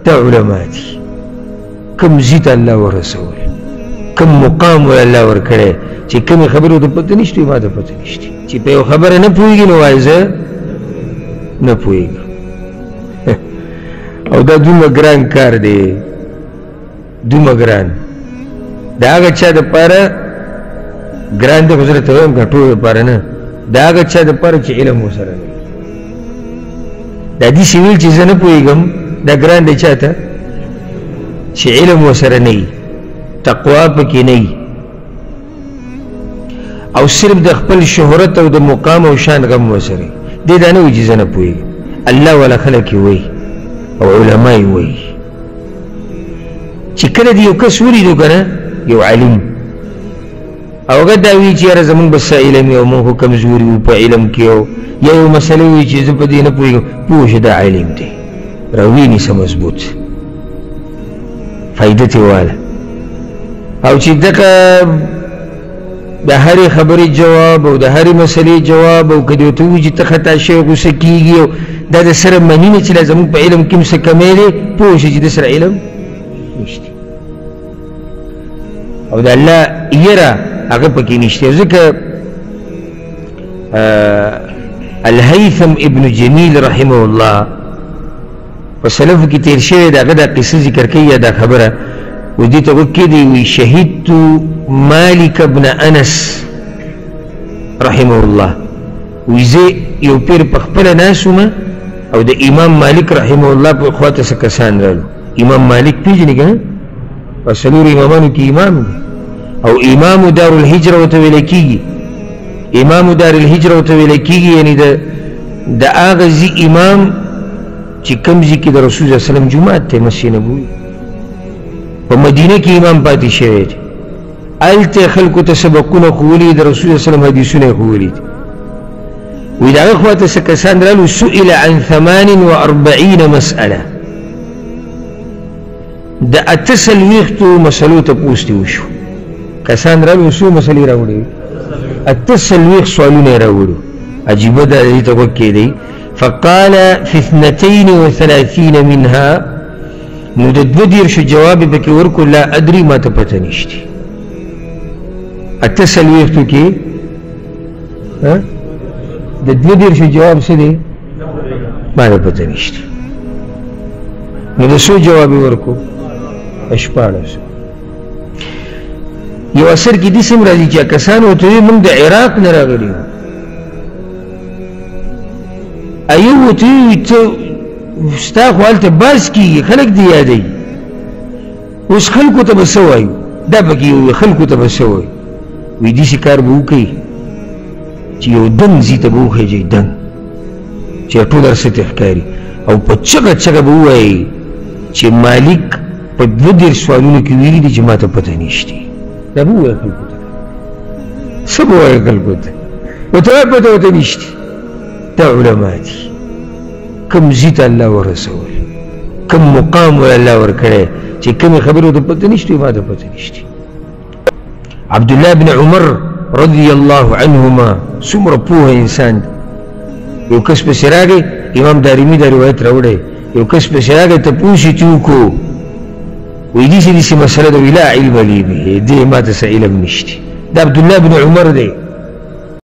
دا علما دي، کوم ځای ته الله ورسول، کوم مقام ور الله ورکړی چې کومې خبرې ورته پته نشته، ما ته پته نشته. چې په یو خبره نه پوهېږي نو وایي زه نه پوهېږم. او دا دومره ګران کار دی، دومره ګران د هغه چا دپاره ګران دی، خو زه درته وایم که ټولو دپاره نه، د هغه چا دپاره چې علم ورسره نه وي. دا داسې ویل چې زه نه پوهېږم، دا ګران دی چا ته چې علم ورسره نه وي، تقوا پکې نه وي، او صرف د خپل شهرت او د مقام او شان غم ورسره وي. دی دا نه وایي چې زه نه پوهېږم، الله والا خلک یې وایي او علما یې وایي. چې کله دې یو کس ولیدو که نه، یو عالم، او هغه دا وایي چې یاره زموږ به څه علم وي او موږ خو کمزوري وو په علم کې، او یا یو مسله وایي چې زه په دې نه پوهېږم، پوه شه دا عالم دی، راویې نیسه مضبوط، فایده ترې واله. او چې دغه د هرې خبرې جواب او د هرې مسلې جواب، او که دې ورته ووایي چې ته خطا شوی غوسه کېږي، او دا د سره مني نه چې لا زموږ په علم کې هم څه کمی دی، پوه شه چې د سره علم نشته او د الله یره هغه پکې نشته. ځکه الهیثم ابن جمیل رحمه الله په سلفو کې تېر شوی د هغه دا قصه ذکر کوي یا دا خبره، و دې ته غوږ کښېږدئ، وایي شهدت مالک ابن انس رحمه الله، وایي زه یو پیر په خپله ناست وم او د امام مالک رحمه الله په خوا ته څه کسان رالو. امام مالک پېژنې که نه؟ په څلورو امامانو کې امام دی، او امام دار الهجره ورته ویل کېږي. امام دار الهجره ورته ویل کېږي، یعنې د هغه ځای امام چې کوم ځای کې د رسول الله صلی الله علیه وسلم جومات دی، مسجد نبوي، په مدینه کې امام پاتې شوی دی. هلته خلکو ته سبقونه ښوولي، د رسول الله صلی الله علیه وسلم حدیثونه یې ښوولي دي. وایي د هغه خوا ته څه کسان رالو، سئل عن 48 مسأله، د 48 مسلو تپوس ترې وشو. کسان رالو څو مسلې راوړې؟ 48 سوالونه یې راوړو. عجیبه ده، دې ته غوږ کښېږدئ. فقال في 32 منها، نو د 32 جواب یې پکې ورکړو، لا ادري، ما ته پته نشته. 48 کې د 32 جواب څه دی؟ ما ته پته نشته. نو د څو جواب یې ورکړو؟ 16. یو اثر کې داسې هم راځي چې کسان ورته وایي موږ د عراق نه راغلي یو، ایو ورته وایي ته ستا خو هلته باز کېږي، خلک دې یادوي، اوس خلکو ته به څه وایو؟ دا پکې یو خلکو ته به څه وایو؟ وایي داسې کار به وکړئ چې یو دنګ ځای ته به وخېژئ، دنګ چې ټول هر څه ترې ښکاري، او په چغه چغه به ووایئ چې مالک په 32 سوالونو کې ویلي دي چې ما ته پته نشته. دا به ووایي خلکو ته، څه به ووایي خلکو ته؟ ورته وایي پته ورته نشته. دا علما دي، کوم ځای ته الله ورسول، کوم مقام ور الله ورکړی چې کومې خبرې ورته پته نشته، ما ته پته نشته. عبدالله بن عمر رضی الله عنهما څومره پوه انسان دی. یو کس پسې راغی، امام دارمي دا روایت راوړی، یو کس پسې راغی تپوس یې ترې وکړو، وایي داسې داسې مسله ده، وایي لا علم لي به، دې ما ته څه علم نشته. دا عبدالله بن عمر دی.